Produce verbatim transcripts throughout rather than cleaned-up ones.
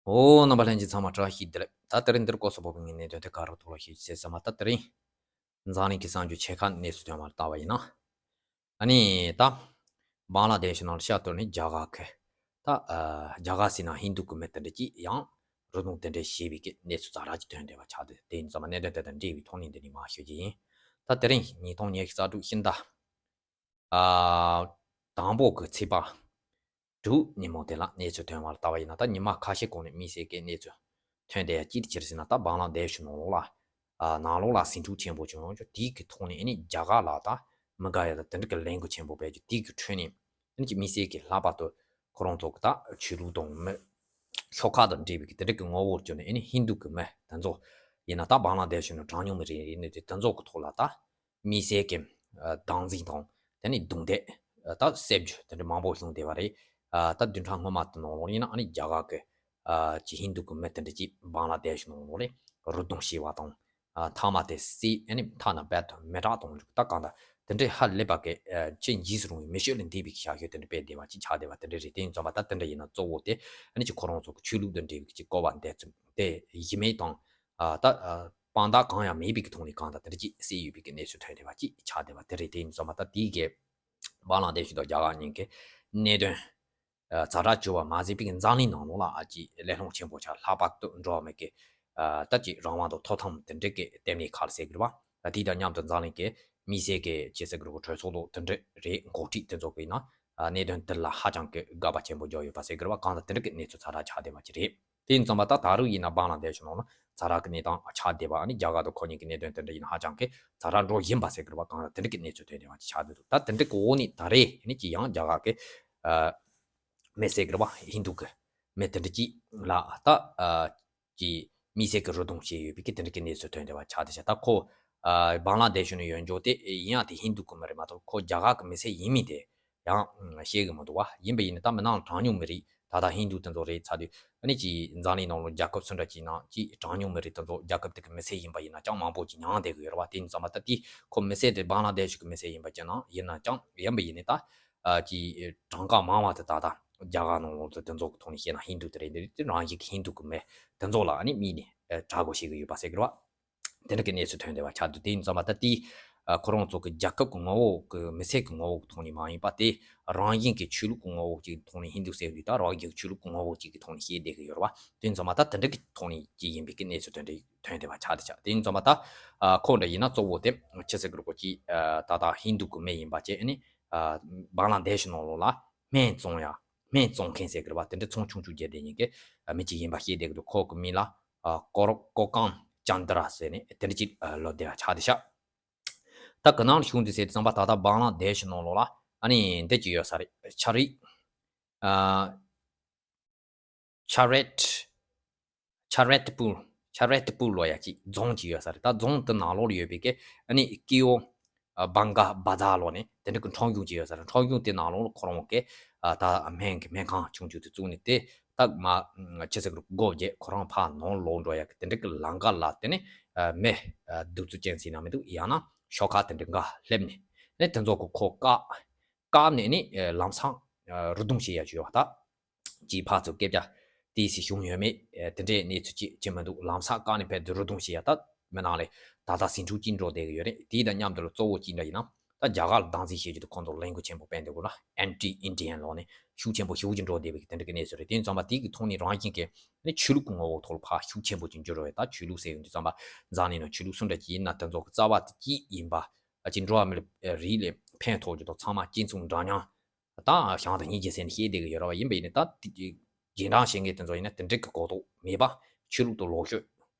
ཨོ། རྣམ་པ་ལྷན་རྒྱས་ཚང་མ་བཀྲ་ཤིས་བདེ་ལེགས། ད་དེ་རིང་འདིར་སྐོར་སོགས་པོ་གི་ངའི་གནད་དོན་དེ་ག་རུ་ཐོག་ལ་ཤེས་ཚེ་ཟ་མ། ད་དེ་རིང་འཛམ་གླིང་གི་གསར་འགྱུར་ཆེ་ཁག་གནས་ཚུལ་ཐོན་པར་ལྟ་བ་ཡིན་ན། ཨ་ནི་ད་བང་ལ་དེ་ཤི་ནང་ལ་ཤ་གཏོར་ནས་རྒྱ་གར་གི་ད་ཨ་རྒྱ་གར་སི་ན་ཧིན་དུ་གི་མི་དེ་འདྲ་གྱིས་ཡང་རུ་དུང་དེ་འདྲ་བྱས་པའི་གི་གནས་ཚུལ་ཛ་དྲག་ཅིག་ཐོན་བསྡད་པ་ཆགས་འདུག་དེ་ཡིན་ཙང་མ་གནད་དོན་དེ་དང་འབྲེལ་བའི་ཐོག་ནས་འདི་ནས་མར་ཞུ་རྒྱུ་ཡིན། ད་དེ་རིང་ཉིས་སྟོང་ཉི་ཤུ་རྩ་དྲུག་ཕྱི་ཟླ་ཨ་དང་པོ་གི་ཚེས་པ་དྲུག་ཉིན་མོ་དེ་ལ་གནས་ཚུལ་ཐོན་པར་ལྟ་བ་ཡིན་ན། ད་ཉི་མ་ཁ་ཤས་གོང་ནས་དམིགས་བསལ་གྱི་གནས་ཚུལ་ཐོན་བསྡད་ཡ་ཅི་ཡིན་ཟེར་ན། ད་བང་ལ་དེ་ཤི་ནང་ལོགས་ལ་ཨ་ནང་ལོགས་ལ་ཟིང་འཁྲུག་ཆེན་པོ་བྱུང་ཡོང་རྒྱུ་དེའི་གི་ཐོག་ནས་ཨ་ནི་རྒྱ་གར་ལ་ད་མི་དགའ་ཡ་ད་དེ་འདྲ་གི་ལས་འགུལ་ཆེན་པོ་སྤེལ་རྒྱུ་དེའི་གི་ཁྲོད་ནས་ཨ་ནི་ཅིག་དམིགས་བསལ་གྱི་ལྷག་པར་དུ་ཁོ་རང་ཚོ་གི་ད་ཆོས་ལུགས་དང་མི་ཤོག་ཁག་དང་འབྲེལ་བའི་གི་དེ་འདྲ་གི་ངོ་བོར་གྱུར་ནས་ཨ་ནི་ཧིན་དུ་གི་མི་དེ་ཚོ་ཡིན་ན། ད་བང་ལ་དེ་ཤི་ནང་གྲངས་ཉུང་མི་རིགས་ཡིན་ནི་དེ་དེ་ཚོ་གི་ཐོག་ལ་ད། དམིགས་བསལ་གྱི་ཨ་སྟངས་འཛིན་དང་དེ་ནས་རྡུང་རྡེག་ཨ་ད་བསད་རྒྱུ་དེ་འདྲ་མང་པོ་བྱུང་བསྡད་པ་རེད། ཨ་ད་བདུན་ཕྲག་སྔོན་མ་དེ་ནང་ལོགས་ཡིན་ན་ཨ་ནི་རྒྱ་གར་གྱི་ཨ་ཅི་ཧིན་དུ་གི་མི་དེ་འདྲ་ཅིག་བང་ལ་དེ་ཤི་ནང་ལོགས་ལ་རུ་དུང་བྱས་པ་དང་། ཨ་མཐའ་མ་དེ་བསད། ཨ་ནི་མཐའ་ན་རྦད་དེ་མེ་སྲེག་གཏོང་རྒྱུ་ད་གང་ལྟར་དེ་འདྲའི་ཧ་ལས་པ་གི་ཨ་ཅི་འཇིགས་སུ་རུང་བའི་མི་ཆོས་ལས་འདས་པའི་གི་བྱ་སྤྱོད་དེ་འདྲ་སྤེལ་བསྡད་པ་ཅིག་ཆགས་བསྡད་པ་དེ་འདྲ་རེད། དེ་ཡིན་ཙང་མ་ད་དེ་འདྲ་ཡིན་ན་གཙོ་བོ་དེ་ཨ་ནི་ཅི་ཁོ་རང་ཚོ་གི་ཆོས་ལུགས་དང་འབྲེལ་བའི་གི་བཀོད་པ་འདི་ཚོ་དེ་གཞི་མེད་དང་། ཨ་ད་ཨ་དཔང་རྟགས་གང་ཡང་མེད་པའི་གི་ཐོག་ནས་གང་ལྟར་དེ་འདྲ་ཅིག་བསད་ཡོད་པའི་གི་གནས་ཚུལ་ཐོན་བསྡད་པ་ཅིག་ཆགས་བསྡད་པ་དེ་རེད། དེ་ཡིན་ཙང་མ་ད་དེའི་གི་བང་ལ་དེ་ཤི་དང་རྒྱ་གར་གཉིས་ཀྱི་གནད་དོན་ཨ་ཛ་དྲག་གྱུར་བ་མ་ཟད་པའི་གི་འཛམ་གླིང་ནང་ལོགས་ལ་ཨ་ཅིག་ལས་སླ་ཆེན་པོ་ཆགས། ལྷག་པར་དུ་འགྲོ་བ་མི་གི་ཨ་ད་ཅིག་རང་དབང་དང་ཐོབ་ཐང་དེ་འདྲ་གི་ལྟེ་གནས་ཁག་ལ་ཟེར་གི་རེད་བ། ཨ་དེ་དང་མཉམ་དུ་འཛམ་གླིང་གི་དམིགས་བསལ་གི་ཅི་ཟེར་གི་རེད་གོ་གྲོས་ཚོགས་ཐོག་དེ་འདྲ་རེད། འགོ་ཁྲིད་དེ་ཚོ་གི་ཡིན་ན་ཨ་གནད་དོན་དེ་ལ་ཧ་ཅང་གི་དགག་པ་ཆེན་པོ་བརྒྱབ་ཡོད་པ་ཟེར་གི་རེད་བ། གང་ལྟར་དེ་འདྲ་གི་གནས་ཚུལ་ཛ་དྲག་ཆགས་བསྡད་པ་ཅིག་རེད། དེ་ཡིན་ཙང་མ་ད་ད་རུང་ཡིན་ན་བང་ལ་དེ་ཤི་ནང་ལ་ཛ་དྲག་གི་གནས་སྟངས་ཆགས་བསྡད་པ། ཨ་ནི་རྒྱ་གར་དང་ཁོ་གཉིས་ཀྱི་གནད་དོན་དེ་འདྲ་ཡིན་ན་ཧ་ཅང་གི་ཛ་དྲག་འགྲོ་བཞིན་པ་ཟེར་གི་རེད་བ། གང་ལྟར་དེ་འདྲ་གི་གནས་ཚུལ་ཐོན་བསྡད་པ་ཅིག་ཆགས་བསྡད་འདུག་ད་དེ་འདྲ་གི་འོག་ནས་ད་རེས་ཨ་ནི་ཅི་ཡང་རྒྱ་གར་གི་ཨ་མི་ཟེར་གི་རེད་བ། ཧིན་དུ་གི་མི་དེ་འདྲ་ཅིག་ལ་ད་ཨ་ཀྱི་མི་སེར་གྱི་རུ་དུང་བྱས་ཡོད་པའི་གི་དེ་འདྲ་གི་གནས་ཚུལ་ཐོན་བསྡད་པ་ཆགས་བསྡད་ཤག་ད་ཁོ་ཨ་བང་ལ་དེ་ཤི་ནས་ཡོང་རྒྱུ་དེ་ཡིན་ཡང་དེ་ཧིན་དུ་གི་མི་རེད་མ་གཏོགས་ཁོ་རྒྱ་གར་གི་མི་སེར་ཡིན་མིན་དེ་ཡང་ཤེས་གི་མི་འདུག་བ། ཡིན་པ་ཡིན་ན་ད་མི་ནང་གྲངས་ཉུང་མི་རིགས་ད་ལྟ་ཧིན་དུ་དེ་ཚོ་རེད་ཚར་དུས་ཨ་ནི་ཀྱི་འཛམ་གླིང་ནང་ལ་རྒྱལ་ཁབ་སུ་འདྲ་ཅིག་ནང་ཀྱི་གྲངས་ཉུང་མི་རིགས་དེ་ཚོ་རྒྱལ་ཁབ་དེ་གི་མི་སེར་ཡིན་པ་ཡིན་ན་ཅང་མང་པོ་ཅིག་མྱངས་བསྡད་གི་ཡོད་རེད་བ། དེ་ཡིན་ཙང་མ་ད་དེ་ཁོ་མི་སེར་དེ་བང་ལ་དེ་ཤི་གི་མི་སེར་ཡིན་པ་ཅིག་ནང་ཡིན་ན་ཅང་ཡིན་པ་ཡིན་ནི་ད། ཨ་ཀྱི་གྲངས་ཀ་མང་བ་དེ་ད་ལྟ་རྒྱ་གར་ནང་ལོགས་སུ་དེ་ཚོ་གི་ཐོག་ནས་བཤད་ན་ཧིན་དུ་དེ་རེད། འདི་དེ་རང་བཞིན་གྱི་ཧིན་དུ་གི་མི་དེ་ཚོ་ལ་ཨ་ནི་དམིགས་ནས་ཨ་དྲག་པོ་བྱེད་ཀྱི་ཡོད་པ་ཟེར་གི་རེད་བ། དེ་འདྲ་གི་གནས་ཚུལ་ཐོན་བསྡད་པ་ཆགས་འདུག་དེ་ཡིན་ཙང་མ་ད་དེ་ཨ་ཁོ་རང་ཚོ་གི་རྒྱལ་ཁབ་གི་ངོ་བོ་གི་མི་སེར་གི་ངོ་བོ་གི་ཐོག་ནས་མ་ཡིན་པ་དེ་རང་བཞིན་གྱི་ཆོས་ལུགས་གི་ངོ་བོ་གཅིག་གི་ཐོག་ནས་ཧིན་དུ་ཟེར་དུས་ད་རང་བཞིན་གྱི་ཆོས་ལུགས་གི་ངོ་བོ་གཅིག་གི་ཐོག་ནས་བཤད་བསྡད་གི་ཡོད་རེད་བ། དེ་ཡིན་ཙང་མ་ད་དེ་འདྲ་གི་ཐོག་ནས་ཅི་ཡིན་པའི་གི་གནས་ཚུལ་དེ་འདྲ་ཐོན་བསྡད་པ་ཆགས་བསྡད་ཤག་དེ་ཡིན་ཙང་མ་ད་ཨ་ཁོ་འདྲ་ཡིན་ན་གཙོ་བོ་དེ་ཅི་ཟེར་གི་རེད་གོ་ཀྱི་ཨ་ད་ལྟ་ཧིན་དུ་གི་མི་ཡིན་པ་བྱས་ཨ་ནི་ཨ་བང་ལ་དེ་ཤི་ནང་ལོགས་ལ་སྨན་བཙོང་ཡ་སྨན་བཙོང་མཁན་ཟེར་གི་རེད་བ། དེ་འདྲ་ཚོང་ཆུང་ཆུང་བརྒྱབ་བསྡད་མཁན་གྱི་ཨ་མི་གཅིག་ཡིན་པ་བཤད་བསྡད་གི་འདུག་ཁོ་གི་མིང་ལ་ཨ་ཀོ་རོ་ཀོ་ཀང་ཅན་དྲ་ཟེར་ནས་དེ་འདྲ་ཅིག་ཨ་ལབ་བསྡད་པ་ཆགས་བསྡད་ཤག་ད་གི་ནང་ལ་ཤུགས་འདི་ཟེར་དུས་ཙམ་པ་ད་ལྟ་བང་ལ་དེ་ཤི་ནང་ལོགས་ལ་ཨ་ནི་འདི་ཅིག་ཡོད་ས་རེད། ཆ་རིག་ཨ་ཆ་རེད། ཆ་རེད་པུར། ཆ་རེད་པུར་ལོ་ཡ་ཅིག་རྫོང་ཅིག་ཡོད་ས་རེད། ད་རྫོང་དེ་ནང་ལོགས་ལ་ཡོད་པའི་གི་ཨ་ནི་ཀི་ཡོ་ཨ་བང་ག་བ་ཛ་ལོ་ནས་དེ་འདྲ་གི་ཁྲོམ་གཞུང་ཅིག་ཡོད་ས་རེད། ཁྲོམ་གཞུང་དེ་ནང་ལོགས་ལ་ཁོ་རང་གི་ཨ་ད་སྨན་གི་སྨན་ཁང་ཆུང་ཆུང་དེ་བཙུགས་ནས་དེ་ད་མ་ཅི་ཟེར་གི་སྒོ་བརྒྱབ་ཁོ་རང་ཕར་ནང་ལོག་འགྲོ་ཡ་གི་དེ་འདྲ་གི་ལམ་ཁ་ལ་དེ་ནས་ཨ་མི་ཨ་གདུག་རྩུབ་ཅན་ཟེར་ན་མི་འདུག་ཡང་ན་ཤོག་ཁག་དེ་འདྲ་འགའ་སླེབས་ནས་ནས་དེ་ཚོ་གི་ཁོ་བཀག་བཀག་ནས་ནི་ཨ་ལམ་སང་ཨ་རུ་དུང་བྱེད་ཡ་ཅིག་ཡོད་པ་ད། ཀྱི་ཕར་ཚུར་སྐད་ཆ་དེ་སྲིད་བྱུང་ཡོད་མེད་ཨེ་དེ་འདྲའི་གནས་ཚུལ་ཅིག་ཅི་མི་འདུག་ལམ་སང་བཀག་ནས་ཕེབས་དུས་རུ་དུང་བྱེད་ཡ་ད་མི་ནང་ལས་ད་ལྟ་ཟིང་འཁྲུག་ཅིག་འགྲོ་བསྡད་ཀྱི་ཡོད་རེད། དེའི་དང་མཉམ་དུ་ལ་གཙོ་བོ་ཅིག་འདྲ་ཡིན་ན་ད་རྒྱ་གར་ལ་སྟངས་འཛིན་བྱེད་རྒྱུ་དེ་ཁོང་ཚོ་ལས་འགུལ་ཆེན་པོ་སྤེལ་འདུག་ལ་ཨན་ཊི་ཨིན་ཌི་ཡན་ལོག་ནས་ཤུགས་ཆེན་པོ་ཤུགས་ཀྱིས་འགྲོ་བསྡད་པའི་དེ་འདྲ་གི་གནས་ཚུལ་རེད། དེ་ཡིན་ཙང་མ་དེའི་གི་ཐོག་ནས་རང་བཞིན་གྱི་ནི་ཆོས་ལུགས་ཀྱི་ངོ་བོ་ཐོག་ལ་ཕར་ཤུགས་ཆེན་པོ་ཅིག་འགྱུར་རོགས་ཡོད། ད་ཆོས་ལུགས་ཟེར་ཡོང་དུས་ཙམ་པ་འཛམ་གླིང་ནང་ཆོས་ལུགས་སུ་འདྲ་ཅིག་ཡིན་ན་དེ་ཚོ་གི་རྩ་བ་དེ་གཅིག་ཡིན་པ་ཅིག་འགྲོ་བ་མི་ལ་རིགས་ལ་ཕན་ཐོགས་རྒྱུ་དང་ཚང་མ་གཅིག་མཚུངས་འདྲ་མཉམ། ད་ཞང་དང་སྙིང་རྗེ་ཟེར་ནས་བཤད་བསྡད་ཀྱི་ཡོད་ར་བ་ཡིན་པ་ཡིན་ན་ད་དེ་རྗེས་འབྲང་བྱེད་མཁན་དེ་ཚོ་ཡིན་ན་དེ་འདྲ་གི་གོ་རྟོགས་མེད་པ་ཆོས་ལུགས་དང་ལོག་སྤྱོད།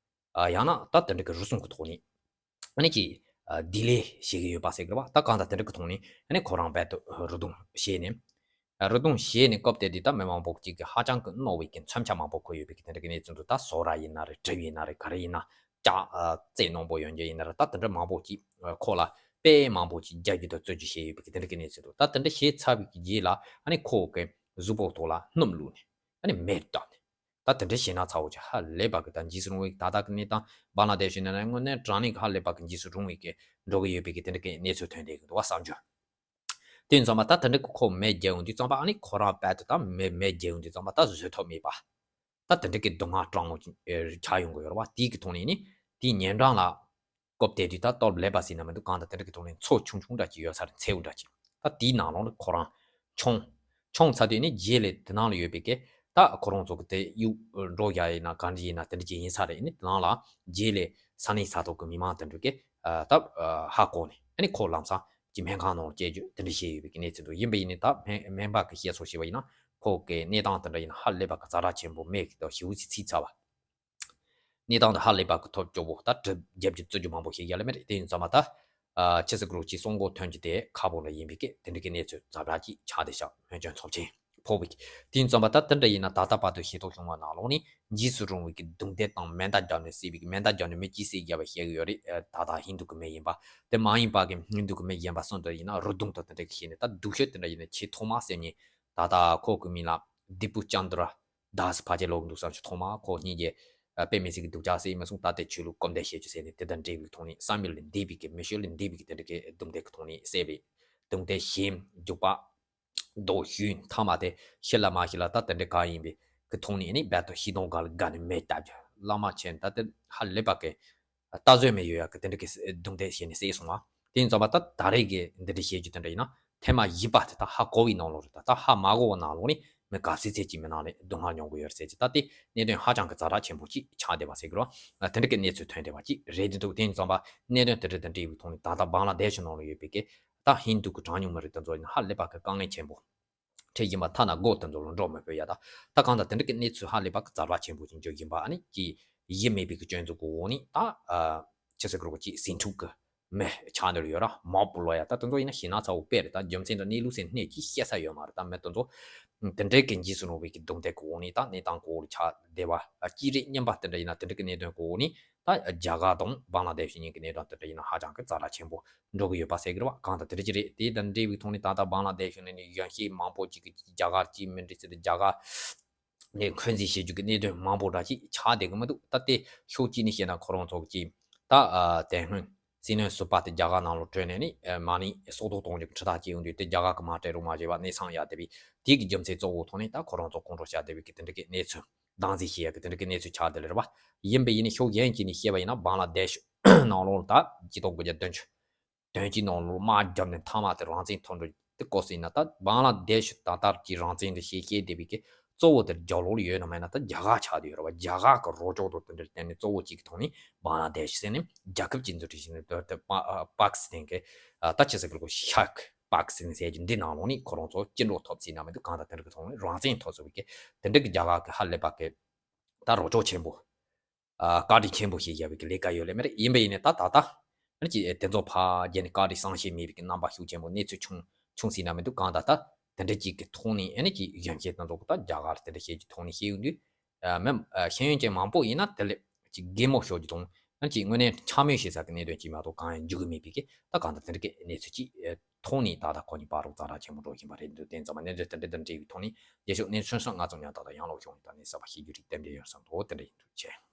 ཨ་ཡང་ན་ད་དེ་འདྲ་གི་རུལ་སུངས་ཀྱི་ཐོག་ནས་ཨ་ནི་ཀྱི་ཨ་བདེ་ལེགས་བྱེད་ཀྱི་ཡོད་པ་ཟེར་གི་ར་བ། ད་གང་ལྟར་དེ་འདྲ་གི་ཐོག་ནས་ཨ་ནི་ཁོ་རང་རྦད་དེ་རུ་དུང་བྱས་ནས་ཨ་རུ་དུང་བྱས་ནས་སྐབས་དེ་དུས་ད་མི་མང་པོ་གཅིག་གི་ཧ་ཅང་གི་རྣོ་བའི་གི་མཚོན་ཆ་མང་པོ་འཁུར་ཡོད་པའི་གི་དེ་འདྲ་གི་གནས་ཚུལ་འདུག་ད་སོ་ར་ཡིན་ན་རེད། གྲིབ་ཡིན་ན་རེད། ག་རེ་ཡིན་ན་ལྕགས་ཨ་རྩེ་རྣོན་པོ་ཡོད་རྒྱུ་ཡིན་ན་རེད། ད་དེ་འདྲ་མང་པོ་གཅིག་ཨ་ཁོ་ལ་དཔེ་མང་པོ་ཅིག་རྒྱག་རྒྱུ་དང་རྩོད་རྒྱུ་བྱས་ཡོད་པའི་གི་དེ་འདྲ་གི་གནས་ཚུལ་འདུག་ད་དེ་འདྲ་བྱས་ཚར་བའི་གི་རྗེས་ལ་ཨ་ནི་ཁོ་གི་གཟུགས་པོ་ཐོག་ལ་སྣུམ་བླུགས་ནས་ཨ་ནི་མེ་བཏང་ནས་ད་དེ་འདྲ་བྱས་ན་ཚ་བོ་ཅིག་ཧ་ལས་པ་གི་ད་འཇིགས་སུ་རུང་བའི་ད་ལྟ་གི་གནས་སྟངས་བང་ལ་དེ་ཤི་ནས་དངོས་གནས་དྲང་གནས་གི་ཧ་ལས་པ་གི་འཇིགས་སུ་རུང་བའི་གི་འགྲོ་གི་ཡོད་པའི་གི་དེ་འདྲ་གི་གནས་ཚུལ་ཐོན་བསྡད་གི་འདུག་བ་བསམ་རྒྱུ། དེ་ཡིན་ཙང་མ་ད་དེ་འདྲ་གི་ཁོ་མེ་རྒྱག་ཡོང་དུས་ཙམ་པ་ཨ་ནི་ཁོ་རང་རྦད་དེ་ད་མེ་མེ་རྒྱག་ཡོང་དུས་ཙམ་པ་ད་བཟོད་ཐབས་མེད་པ། ད་དེ་འདྲ་གི་སྡུག་བསྔལ་སྐྲག་སྣང་ཆགས་ཡོང་གི་ཡོད་རེད་བ། དེའི་གི་ཐོག་ནས་ནི་དེའི་ཉེ་འགྲམ་ལ་སྐབས་དེ་དུས་ད་སྟོབས་ལེགས་པ་ཟེར་ན་མི་འདུག། གང་ལྟར་དེ་འདྲ་གི་ཐོག་ནས་མཚོ་ཆུང་ཆུང་འདྲ་ཅིག་ཡོད་ས་རེད། མཚེའུ་འདྲ་ཅིག། ད་དེའི་ནང་ལོགས་ལ་ཁོ་རང་མཆོང་མཆོང་ཚར་དུས་ནི་རྗེས་ལ་དེ་ནང་ལ་ཡོད་པའི་གི་ད་ཁོ་རང་ཚོ་གི་དེ་གཡུག་འགྲོ་ཡ་ཡིན་ན་གང་འདྲ་ཡིན་ན་དེ་འདྲ་ཅིག་ཡིན་ས་རེད། ནི་དེ་ནང་ལ་རྗེས་ལ་ས་གནས་ས་ཐོག་གི་མི་མང་དེ་འདྲ་གི་ད་ཧ་གོ་ནས་ཨ་ནི་ཁོ་ལམ་སང་ཀྱི་སྨན་ཁང་ནང་ལ་སྐྱེལ་རྒྱུ་དེ་འདྲ་བཤད་ཡོད་པའི་གནས་ཚུལ་འདུག། ཡིན་པ་ཡིན་ནའི་ད་སྨན་སྨན་པ་གི་བཤད་སྲོལ་བྱས་པ་ཡིན་ན་ཁོ་གི་གནས་སྟངས་དེ་འདྲ་ཡིན་ན་ཧ་ལས་པ་གི་ཛ་དྲག་ཆེན་པོ་སྨན་གྱི་དང་ཞེ་པོ་ཅིག་ཚིག་ཚར་བ། གནས་སྟངས་དེ་ཧ་ལས་པ་གི་ཐོབ་སྐྱོ་པོ་ད་གྲི་རྒྱབ་ཀྱི་བཙུགས་རྒྱུ་མང་པོ་ཞིག་ཡ་ལ་མེད་རེད། དེ་ཡིན་ཙང་མ་ད་ཨ་ཕྱི་སྲིད་གི་རོགས་ཀྱི་གསོག་འགོ་ཐོན་རྒྱུ་དེ་ཁག་པོ་ལ་ཡིན་པའི་གི་དེ་འདྲ་གི་གནས་ཚུལ་ཛ་དྲག་ཅིག་ཆགས་བསྡད་ཤག། སྨན་བཅོས་ཚབས་ཆེན་ཕོག་པའི་གི། དེ་ཡིན་ཙང་མ་ད་དེ་འདྲ་ཡིན་ན་ད་ལྟ་བར་དུ་ཤེས་རྟོགས་བྱུང་བ་ནང་ལོགས་ནི་འཇིགས་སུ་རུང་བའི་གི་རྡུང་རྡེག་དང་མེ་མདའ་བརྒྱབ་ནས་བསད་པའི་གི་མེ་མདའ་བརྒྱབ་ནས་མི་གཅིག་བསད་བརྒྱབ་པ་བཤད་གི་ཡོད་རེད། ད་ད་ཧིན་དུ་གི་མི་ཡིན་པ་དེ་མ་ཡིན་པ་གི་ཧིན་དུ་གི་མི་གཞན་པ་སུ་འདྲ་ཡིན་ན་རུ་རྡུང་དང་དེ་འདྲ་གི་བྱས་ནས་ད་སྡུག་ཤོས་དེ་འདྲ་ཡིན་ན་ཆེས་ཐོག་མ་བསད་མཁན་ད་ལྟ་ཁོ་གི་མིང་ལ་དི་པུ་ཅན་དྲ་དཱས་ཕལ་ཆེར་ལབ་འདུག་བསམ་བྱུང་། ཐོག་མ་ཁོ་གཉིས་ཀྱིས་དཔེ་མི་སྲིད་ཀྱི་སྡུག་ཅག་བསད་མི་སོང་། ད་ལྟའི་ཆོས་ལུགས་སྐོར་འདེབས་བྱེད་རྒྱུ་ཟེར་ནས་དེ་དང་འབྲེལ་བའི་ཐོག་ནས་བསམ་ཡུལ་ལས་འདས་པའི་གི་མི་ཤེས་ལས་འདས་པའི་གི་དེ་འདྲ་གི་རྡུང་རྡེག་གི་ཐོག་ནས་བསད་པའི་རྡུང་རྡེག་གཞན་རྒྱུག་པ་རྡོ་གཞུས་མཐའ་མ་དེ་ཤི་ལ་མ་ཤི་ལ་ད་དེ་འདྲ་གང་ཡིན་པའི་གི་ཐོག་ནས་ནི་རྦད་དེ་ཤི་སྡོང་སྒང་ལ་བརྒལ་ནས་མེ་བཏབ་རྒྱུ་བླ་མ་མཁྱེན། ད་དེ་ཧ་ལས་པ་གི་ལྟ་བཟོད་མེད་ཡོད་ཡ་གི་དེ་འདྲ་གི་རྡུང་རྡེག་བྱས་ནས་བསད་སོང་བ། དེ་ཡིན་ཙང་མ་ད་ད་རེས་ཀྱི་འདི་འདྲ་བཤད་རྒྱུ་དེ་འདྲ་ཡིན་ན་ཐེངས་མ་བཞི་པ་དེ་ད་ཧ་གོ་བའི་ནང་ལོགས་རེད། ད་ད་ཧ་མ་གོ་བའི་ནང་ལོགས་ནི་མི་ག་ཚོད་ཚོད་ཀྱི་མི་ནང་ནས་སྡུག་བསྔལ་མྱོང་གི་ཡོད་རེད་ཟེར་གྱི། ད་དེ་གནད་དོན་ཧ་ཅང་གི་ཛ་དྲག་ཆེན་པོ་ཅིག་ཆགས་བསྡད་པ་ཟེར་གི་རེད་བ། དེ་འདྲ་གི་གནས་ཚུལ་ཐོན་བསྡད་པ་ཅིག་རེད་འདུག། དེ་ཡིན་ཙང་མ་གནད་དོན་དེ་འདྲ་དང་འབྲེལ་བའི་ཐོག་ནས་ད་ལྟ་བང་ལ་དེ་ཤི་ནང་ལ་ཡོད་པའི་གི་ད་ཧིན་དུ་གི་གྲངས་ཉུང་མི་རིགས་དེ་ཚོ་ཡིན་ན་ཧ་ལས་པ་གི་དཀའ་ངལ་ཆེན་པོ། འཕྲད་བཞིན་པ་ཐ་ན་སྒོ་དེ་ཚོ་ལ་འགྲོ་མི་ཕོད་ཡ། ད་ད་གང་ལྟར་དེ་འདྲ་གི་གནས་ཚུལ་ཧ་ལས་པ་གི་ཛ་དྲག་ཆེན་པོ་ཅིག་འབྱུང་བཞིན་པ། ཨ་ནི་ཀྱི་ཡིད་མེད་པའི་གི་སྐྱོན་འཛུགས་གི་འོག་ནས་ད་ཨ་ཕྱི་སྲིད་གི་རོགས་ཀྱི་ཟིང་འཁྲུག་གི་མི་ཆགས་འདིར་ཡོད་ར་མོབ་ལོ་ཡ། ད་དེ་ཚོ་ཡིན་ན་ཤི་ན་ཚ་བོ་དཔེ་རེད། ད་རྒྱུ་མཚན་དང་གནས་ལུགས་ཟེར་སྣེ་གཅིག་བཤད་ས་ཡོད་མ་རེད། ད་མི་དེ་ཚོ་དེ་འདྲའི་གི་འཇིགས་སུ་རུང་བའི་གི་རྡུང་རྡེག་གི་འོག་ནས་ད་གནས་སྟངས་གོ་བོ་ལ་ཆགས་བསྡད་པ་ཨ་ཅི་རེད་སྙམ་པ་དེ་འདྲ་ཡིན་ན་དེ་འདྲ་གི་གནད་དོན་གོ་བོ་ནི་ད་རྒྱ་གར་དང་བང་ལ་དེ་ཤི་གཉིས་ཀྱི་གནད་དོན་དེ་འདྲ་ཡིན་ན་ཧ་ཅང་གི་ཛ་དྲག་ཆེན་པོ་འགྲོ་གི་ཡོད་པ་ཟེར་གི་རེད་བ། གང་ལྟར་དེ་འདྲ་ཅིག་རེད། དེ་དང་འབྲེལ་བའི་ཐོག་ནས་ད་ལྟ་བང་ལ་དེ་ཤི་ནས་ནི་གཞོན་སྐྱེས་མང་པོ་ཅིག་གི་རྒྱ་གར་གྱི་མི་འདྲ་ཟེར་ཏེ་རྒྱ་གར་ནས་འཁོན་འཛིན་བྱེད་རྒྱུ་གི་གནད་དོན་མང་པོ་འདྲ་ཅིག་ཆགས་བསྡད་གི་མི་འདུག། ད་དེ་ཕྱོགས་གཅིག་ནས་བཤད་ན་ཁོ་རང་ཚོ་གི་ད་ཨ་དེ་སྔོན་སྲིད་བློན་ཟུར་པ་དེ་རྒྱ་གར་ནང་ལ་བྲོས་ནས་ནི་ཨ་མ་ཎི་སྲོག་ཐོག་གཏོང་རྒྱུ་གི་ཁྲིམས་ཐག་བཅད་ཡོང་དུས་དེ་རྒྱ་གར་གི་མ་སྤྲད་རོགས་མ་བྱས་པ་གནས་ཚང་ཡ་བསྡད་པའི་དེ་གི་རྒྱུ་མཚན་གཙོ་བོ་ཐོག་ནས་ད་ཁོ་རང་ཚོ་ཁོང་ཁྲོ་བཤད་བསྡད་པའི་གི་དེ་འདྲ་གི་གནས་ཚུལ་སྟངས་འཛིན་བྱེད་ཡ་གི་དེ་འདྲ་གི་གནས་ཚུལ་ཆགས་བསྡད་ལེ་རེད་བ། ཡིན་པ་ཡིན་ནི་ཕྱོགས་གཞན་གཅིག་ནས་བཤད་པ་ཡིན་ན་བང་ལ་དེ་ཤི་ནང་ལོགས་ལ་ད་སྤྱི་ཚོགས་དགུ་བརྒྱ་བདུན་ཅུ་དོན་གཅིག་ནང་ལོགས་དམག་བརྒྱབ་ནས་མཐའ་མ་དེ་རང་བཙན་ཐོབ་འགྲོ་དེ་སྐོར་ཟིན་ན་ད་བང་ལ་དེ་ཤི་ད་ལྟར་གྱི་རང་བཙན་དེ་ཤེས་ཤེས་བསྡད་པའི་གི་གཙོ་བོ་དེ་རྒྱབ་ལོགས་ལ་ཡོད་ན་མེད་ན་ད་རྒྱ་གར་ཆགས་བསྡད་ཡོད་རེད་བ། རྒྱ་གར་གི་རོགས་ཕྱོགས་དང་དེ་འདྲ་བརྟེན་ནས་གཙོ་བོ་གཅིག་གི་ཐོག་ནས་བང་ལ་དེ་ཤི་ཟེར་ནས་རྒྱལ་ཁབ་ཅིག་འཛུགས་སྐྲུན་བྱས་ནས་དེ་དེ་པ་པ་ཀི་སི་ཐན་གི་ད་ཆི་ཟེར་གི་ལོ་ཤག་པ་ཀི་སི་ཐན་ཟེར་གྱི་འདི་ནང་ལོགས་ནས་ཁོ་རང་ཚོ་སྐྱིད་འགྲོ་ཐོབ་ཟིན་ན་མི་འདུག། གང་ལྟར་དེ་འདྲ་གི་ཐོག་ནས་རང་བཙན་ཐོབ་ཟེར་བའི་གི་དེ་འདྲ་གི་རྒྱ་གར་གི་ཧ་ལས་པ་གི་ད་རོགས་ཕྱོགས་ཆེན་པོ། ཨ་བཀའ་དྲིན་ཆེན་པོ་ཞིག་བཞག་པའི་གི་ལས་ཀ་ཡོད་ལེ་མེད་རེད། ཡིན་པ་ཡིན་ནའི་ད་ད་ལྟ་ཨ་ནི་ཅི་དེ་ཚོ་ཕ་རྒྱལ་ནས་བཀའ་དྲིན་བསམ་ཤེས་མེད་པའི་གི་རྣམ་པ་ཤུགས་ཆེན་པོ་གནས་ཚུལ་བྱུང་བྱུང་ཟིན་ན་མི་འདུག། གང་ད་ལྟ་དེ་འདྲ་ཅིག་གི་ཐོག་ནས་ཨ་ནི་ཅི་གཞོན་སྐྱེས་དེ་ཚོ་གི་ད་རྒྱ་གར་དེ་འདྲ་བཤད་ཀྱི་ཐོག་ནས་བཤད་ཡོང་དུས་ཨ་མི་ཨ་ཤེས་ཡོན་ཅན་མང་པོ་ཡིན་ན་དེ་ལས་ཅི་གད་མོ་ཤོར་རྒྱུ་དང་ཨ་ནི་ཅི་དངོས་གནས་འཕྱ་སྨོད་བྱེད་ས་གི་གནད་དོན་ཅིག་མ་གཏོགས་གང་ཡང་འཇུག་གི་མེད་པའི་གི་ད་གང་ད་དེ་འདྲ་གི་གནས་ཚུལ་ཅིག་ཐོག་ནས་ད་ལྟ་ཁོ་གཉིས་བར་རོགས་ཛ་དྲག་ཆེན་པོ་འགྲོ་བཞིན་པ་རེད་འདུག། དེ་ཙམ་པ་གནད་དོན་དེ་འདྲ་དང་འབྲེལ་བའི་ཐོག་ནས་རྗེས་ཕྱོགས་གནས་ཚུལ་སོགས་ང་ཚོ་ཉར་ཐག་དང་ཡང་ལོག་ཤོག་ཡིན་ད་ནས་གསར་པ་ཤེས་རྒྱུ་རིགས་གཏན་འབྲེལ་ཡོད་བསམ་འདུག། དེ་འདྲ་ཡིན་འདུག་ཆེ།